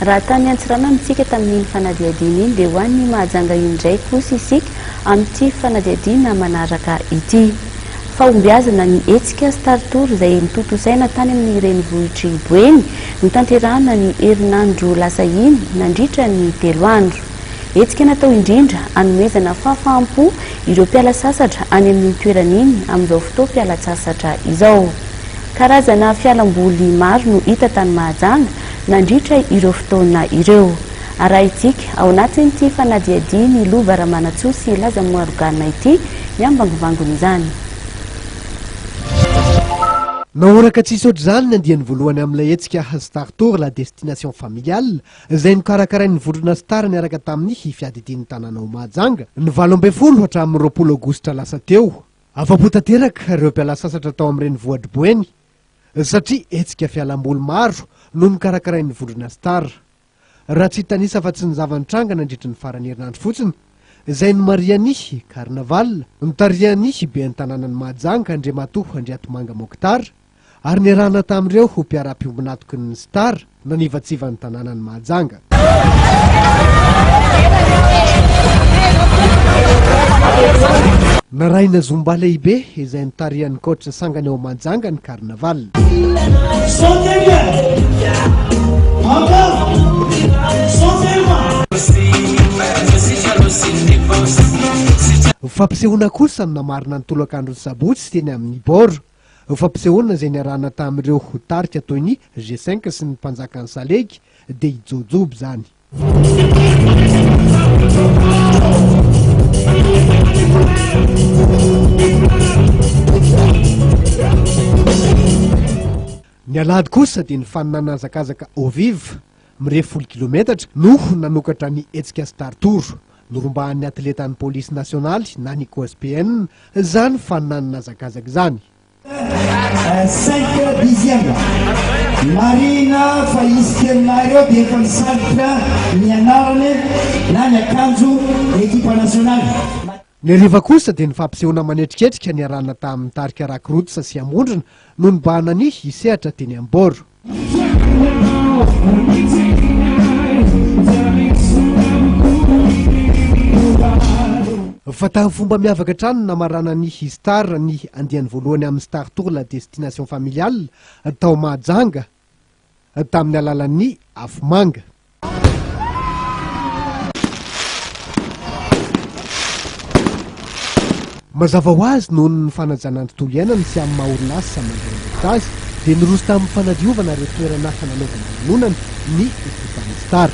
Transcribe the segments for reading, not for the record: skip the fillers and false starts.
Raha tany Antsiranana isika tamin'iny fanadihadiana iny dia ho any Mahajanga indray kosa isika amin'ity fanadihadiana manaraka ity. Fahombiazana ny hetsika Star Tour izay notontosaina tany amin'ny renivohitr'i Boeny, notanterahana ny herinandro lasa iny nandritra ny telo andro. Hetsika natao indrindra hanomezana fahafaham-po ireo mpiala sasatra any amin'iny toerana iny amin'izao fotoam-pialan-tsasatra izao. Karazana fialamboly maro no hita tany Mahajanga nandritra ireo fotoana ireo. Arahintsika ao anatin'ity fanadihadian'i Lova Ramanantsoa sy Laza Moarogana ity ny ambangovangon'izany. Nahoraka tsisy ohatr'izany ny andiany voalohany amin'ilay hetsika Star Tour la destination familiale izay nokarakarain'ny vondrona Star niaraka tamin'ny fiadidian'ny tanàna ao Mahajanga ny 18 hatramin'ny 20 aogositra lasa teo. Afa-po tanteraka ireo mpiala sasatra tao amin'ny renivohitr'i Boeny satria hetsika fialamboly maro no nokarakarain'ny vondrona Star. Raha tsy hitanisa afa-tsy ny zava-nitranga nandritry ny faran'ny herinandro fotsiny, izay nomarihan'ny Carnaval, notarihan'ny ben'ny tanànan'i Mahajanga Andriamatoa Andriatomanga Mokhtar, ary niarahana tamin'ireo mpiara-piombon'atoky ny Star nanivatsiva ny tanànan'i Mahajanga. Narahina zumba lehibe izay notarihan'ny coach sangany ao Mahajanga ny carnaval. Fampisehoana kosa no namarina ny tolakandron'ny sabotsy teny amin'ny Bord. Fampisehoana izay niarahana tamin'ireo tarika toy ny G-cinq sy ny Mpanjakan'ny Salegy dia i Jojoby izany. Ny alahady kosa dia ny faninanana hazakazaka Eau Vive, mirefy folo kilometatra, no nanokatra ny hetsika Star Tour. Norombahan'ny atletan'ny polisy nasionaly na ny COSPN izany faninanana hazakazaka izany. Cinq dixième. Marihina fa izy telolahy ireo dia efa nisalotra ny anarany na ny akanjo ny ekipa nasionaly. Ny hariva kosa dia ny fampisehoana manetriketrika niarahana tamin'ny tarika Rock Roots sy Ambondrona no nibahana ny sehatra teny Amboro. Fa tamin'ny fomba miavaka hatrany no namaranan'ny Star ny andiany voalohany amin'ny Star Tour La Destination Familiale tao Mahajanga tamin'ny alalan'ny afomanga. Mazava ho azy noho ny fanajana ny tontolo iainana sy amin'ny maha orinasa mandray andraikitra azy dia niroso tamin'ny fanadiovana ireo toerana nanaovana lanonana ny ekipan'ny Star.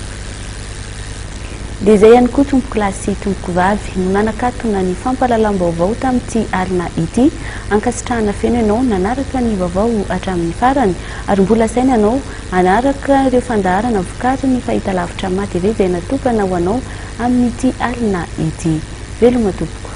Dia izay ihany koa tompokolahy sy tompokovavy no nanakatona ny fampahalalam-baovao tamin'ity alina ity. Ankasitrahana feno ianao nanaraka ny vaovao hatramin'ny farany ary mbola asaina ianao Hanaraka ireo fandaharana vokarin'ny fahitalavitra Matv izay natokana ho anao amin'ity alina ity. Veloma tompoko.